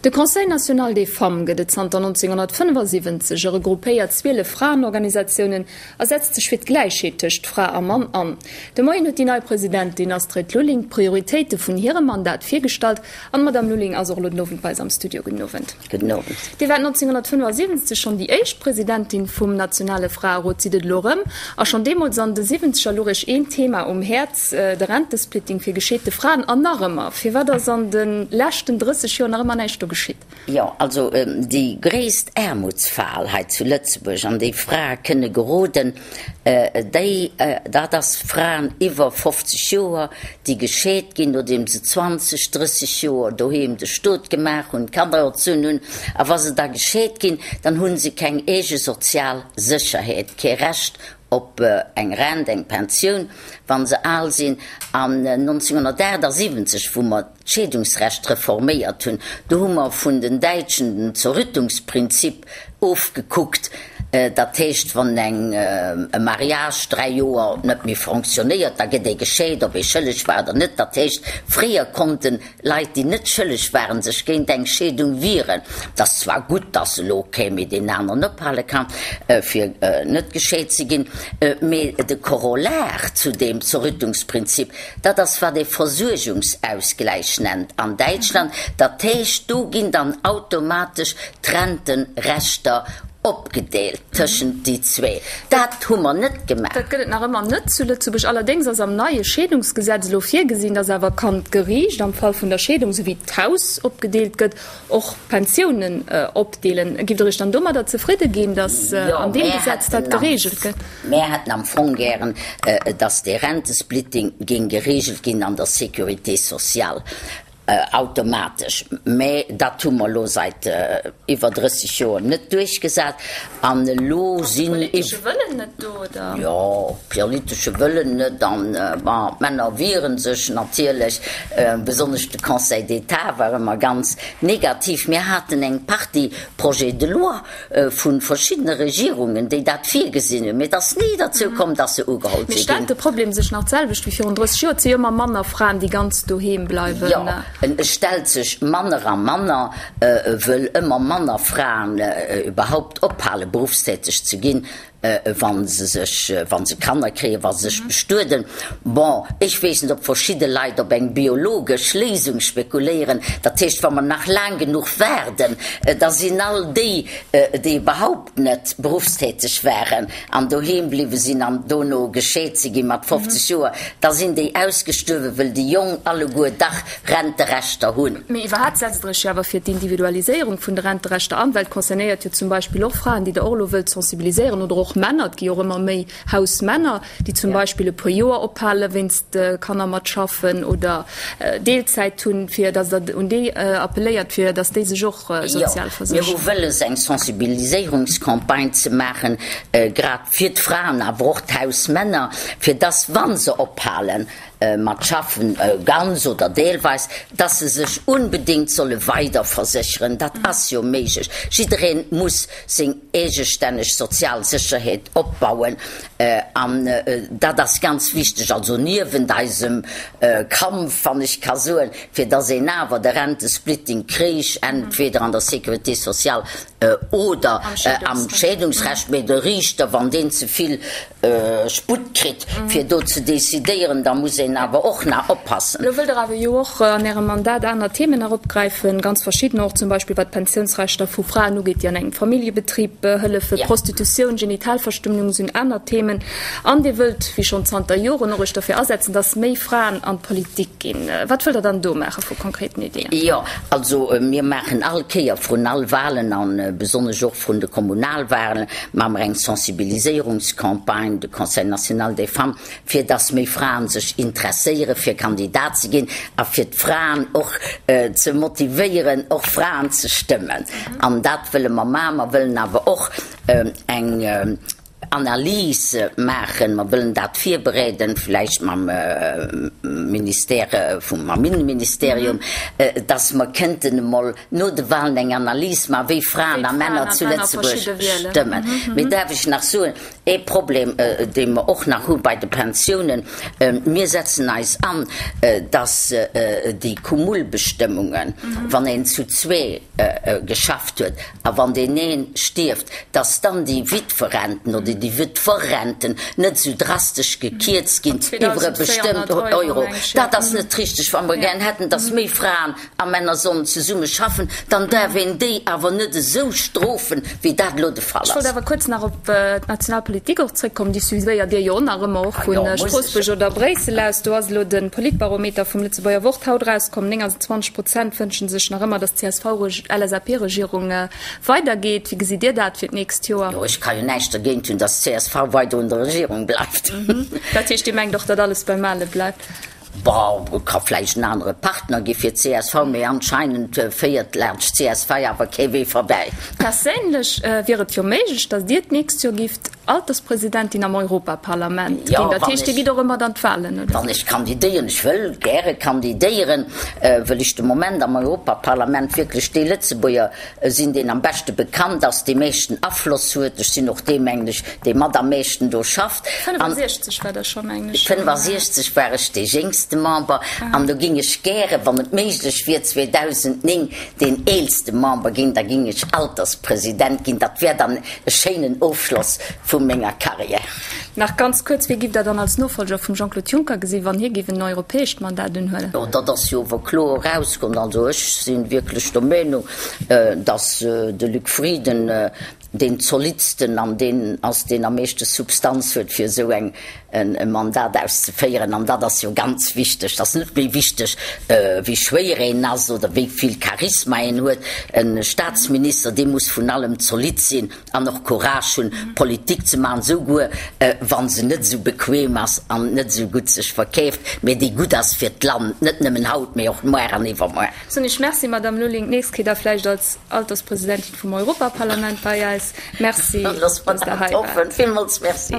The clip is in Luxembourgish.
De Conseil national des femmes gëtt et zanter 1975. E regroupéiert 12 Fraenorganisatiounen a setzt sech fir d'Gläichheet tëscht Fra a Mann an. De Moien huet déi nei Presidentin Astrid Lulling d'Prioritéite vun hirem Mandat virgestallt an d'Madame Lulling ass och elo den Owend bei eis am Studio. Gudden Owend. Gudden Owend. Dir waart 1975 schonn déi éischt Presidentin vum nationale Fraerot, sidd et elo erëm. A schonn deemools an de Siwwenzeger louch Iech een Thema um Häerz, de Rentesplitting fir gescheete Fraen. An nach ëmmer, firwat ass an de leschten 30 Joer nach ëmmer näischt do geschitt? Jo, also déi gréisst Aarmutsfal hei zu Lëtzebuerg, an déi Frae kënne geroden, déi, dat ass Fraen iwwer 50 Joer, déi gescheet ginn, nodeem se 20, 30 Joer doheem de Stot gemaach hunn, d'Kanner erzunn hunn, a wa se da gescheet ginn, dann hu se keng eege sozial Sécherheet, kee Recht op eng Rent, eng Pensioun, wa se al sinn. An 1978, wou mer d'Scheedungsrecht reforméiert hunn, do hu mer vun den Däitschen den Zerrüttungsprinzip ofgekuckt. Dat heescht, wann eng e Mariage 3 Joer net méi fonctionnéiert, da gëtt ee gescheet, ob ee schëlleg war oder net. Dat heescht, fréier konnte Leit, déi net schëlleg waren, sech géint eng Scheedung wieren. Et ass zwar gutt, dass elo kee méi deen aneren ophale kann, fir net gescheet ze ginn, mee de Corollaire zu deem Zerrüttungsprinzip, dat ass, wat ee Versuergungsausgläich nennt an Däitschland. Dat heescht, do ginn dann automatesch d'Renterechter opgedeelt tëschent déi zwee. Dat hu mer net gemaach. Dat gëtt et nach ëmmer net zu Lëtzebuerg. Allerdéngs ass am neie Scheedungsgesetz elo virgesinn, datt awer kann d'Geriicht am Fall vun der Scheedung, esou wéi d'Haus opgedeelt gëtt, och d'Pensiounen opdeelen. Giff Der Iech dann domadder zefridde ginn, datt an deem Gesetz dat gereegelt gëtt? Mär hätten am Fong gären, datt dee Rentesplitting géing gereegelt ginn an der Sécurité sociale. Automatesch, mä dat hu mer elo seit iwwer 30 Joer net duerchgesat an elo sinn. Ass de politesche Wëllen net do, oder? Jo, politesche Wëllen net an, bon, d'Männer wiere sech natierlech, besonnesch de Conseil d'État war ëmmer ganz negativ. Mir haten eng Partie Projets de loi vu verschiddene Regierungen, déi dat virgesinn hunn, mee et ass ni derzou komm, dass se ugeholl si ginn. Mee stellt de Problem sech nach d'selwecht wéi virun 30 Joer? Et si jo ëmmer manner Fraen, déi ganz doheem bleiwen. Jo, en stellt sech manner a manner, wëll ëmmer manner Fraen iwwerhaupt ophale beruffstäteg ze ginn, wa se sech, wa se Kanner kréien, wa se sech bestueden. Bon, ech weess net, ob verschidde Leit op eng biologesch Léisung spekuléieren. Dat heescht, wa mer nach laang genuch waarden, da sinn all déi, déi iwwerhaupt net beruffstäteg waren an doheem bliwwe sinn an dono gescheet si gi mat 50 Joer, da sinn déi ausgestuerwen, wëll déi Jong alleguer dach Renterechter hunn. Mee iwwerhaapt setzt Der Iech jo awer fir d'Individualiséierung vun de Renterechter an, well et concernéiert jo zum Beispill och Fraen, déi Der och elo wëllt sensibiliséieren, oder och Männer, et gi jo och ëmmer méi Hausmänner, déi zum Beispill e puer Joer ophale wéinst Kanner mat schaffen oder Deelzäit hunn, fir datt Der un déi appelléiert, fir datt déi sech och sozial versécheren. Jo, mir hu wëlles eng Sensibiliséierungscampagne ze maachen, grad fir d'Fraen, awer och d'Hausmänner, fir datt, wa se ophalen, mat schaffen, ganz oder deelweis, dass se sech unbedéngt solle weiderversécheren. Dat ass jo méiglech. Jiddereen muss seng eegestänneg sozial Sécherheet opbauen an dat ass ganz wichteg. Also niewent eisem Kampf, wann ech ka soen, fir dass een awer de Rentesplitting kréich, entweder an der Sécurité sociale oder am Scheedungsrecht, mee de Riichter, wann deen ze vill Sputt kritt, fir do ze decidéieren, da muss een awer och nach oppassen. Elo wëllt Der awer jo och an Ärem Mandat aner Themen nach opgräifen, ganz verschiddener, och zum Beispill wat d'Pensiounsrechter vu Fraen ugeet, déi an engem Familljebetrib hëllefen, Prostitutioun, Genitalverstümmelung sinn aner Themen. An Dir wëllt, wéi schonn zanter Joren, och Iech derfir asetzen, dass méi Fraen an d'Politik ginn. Wat wëllt Der dann do maache vu konkreten Ideeën? Jo, also mir maachen all Kéier vrun all Wahlen a besonnesch och vrun de Kommunalwahlen, Maache mer eng Sensibiliséierungscampagne, de Conseil national des femmes, fir dass méi Fraen sech interesséiere fir Kandidat ze ginn a fir d'Fraen och ze motivéieren, och Fraen ze stëmmen. An dat wëlle mer maachen. Mer wëllen awer och eng. Analys maachen, mer wëllen dat virbereeden, vläicht mam Ministère vum, mam Innenministerium, dass mer kënnten emol no de Wahlen eng Analys maachen, wéi Fraen a Männer zu Lëtzebuerg stëmmen. Mee däerf ech nach soen, Ee Problem, dee mer och nach hu bei de Pensiounen, Mir setzen eis an, dass déi Cumulbestëmmungen, wann een zu zwee geschafft huet a wann deen ee stierft, dass dann déi Witwerenten oder déi Witwerrenten net esou drastesch gekierzt ginn iwwer e bestëmmt Euro. Dat ass net richteg. Wa mer gär hätten, dass méi Fraen a Männer sollen zesumme schaffen, dann däerf een déi awer net esou strofen, wéi dat elo de Fall ass. Ech wollt awer kuerz nach op d'national Politik och zréckkommen. Déi suivéiert Dir jo och nach ëmmer, och vu Stroossbuerg oder Bréissel aus. Do ass elo de Politbarometer vum Lëtzebuerger Wort haut erauskomm, 29 Prozent wënsche sech nach ëmmer, datt d'CSV-LSAP-Regierung weidergeet. Wéi gesitt Dir dat fir d'nächst Joer? Jo, ech ka jo näischt dergéint hunn, datt d'CSV weider un der Regierung bleift. Dat heescht, Dir mengt och, datt alles beim Ale bleift? Bon, et ka vläicht en anere Partner gi fir d'CSV, mee anscheinend féiert laanscht d'CSV awer kee Wee verbäi. Perséinlech wier et jo méiglech, datt Dir d'nächst Joer gifft Alterspresidentin am Europaparlament ginn. Dat heescht, Dir gitt och ëmmer an d'Wahlen, oder? Wann ech kandidéieren, ech wëll gäre kandidéieren, wëll ech de Moment am Europaparlament wierklech dee Lëtzebuerger sinn, deen am beschte bekannt ass, dee meeschten Afloss huet. Ech sinn och dee, mengen ech, dee mat am meeschten do schafft. 65 war der scho, mengen ech. 65 war ech dee jéngste Member an do ging ech gäre, wann et méiglech wier, 2009 deen eelste Member ginn. Da ging ech Alterspresident ginn. Dat wär dann e schéinen Ofschloss vu menger Carrière. Nach ganz kuerz, Wie giff Der dann als Nofolger vum Jean-Claude Juncker gesinn, wann hie giff en europäescht Mandat unhuelen? Jo, dat ass jo ower kloer erauskomm. Also ech si wierklech der Meenung, datt de Luc Frieden deen zolidsten an deen ass, deen am meeschte Substanz huet, fir esou eng e Mandat auszeféieren. An dat ass jo ganz wichteg. Et ass net méi wichteg, wéi schwéier een ass oder wéi vill Charisma een huet. E Staatsminister, dee muss vun allem zolidd sinn an och Courage hunn, Politik ze maachen, souguer wa se net esou bequem ass an net esou gutt sech verkeeft, mee déi gutt ass fir d'Land, net nëmmen haut, mee och muar an iwwermuar. Soen ech Merci, Madame Lulling. D'nächst Kéier da vläicht als Alterspresidentin vum Europaparlament bei eis. Merci, dass Der hei waart. Villmools Merci.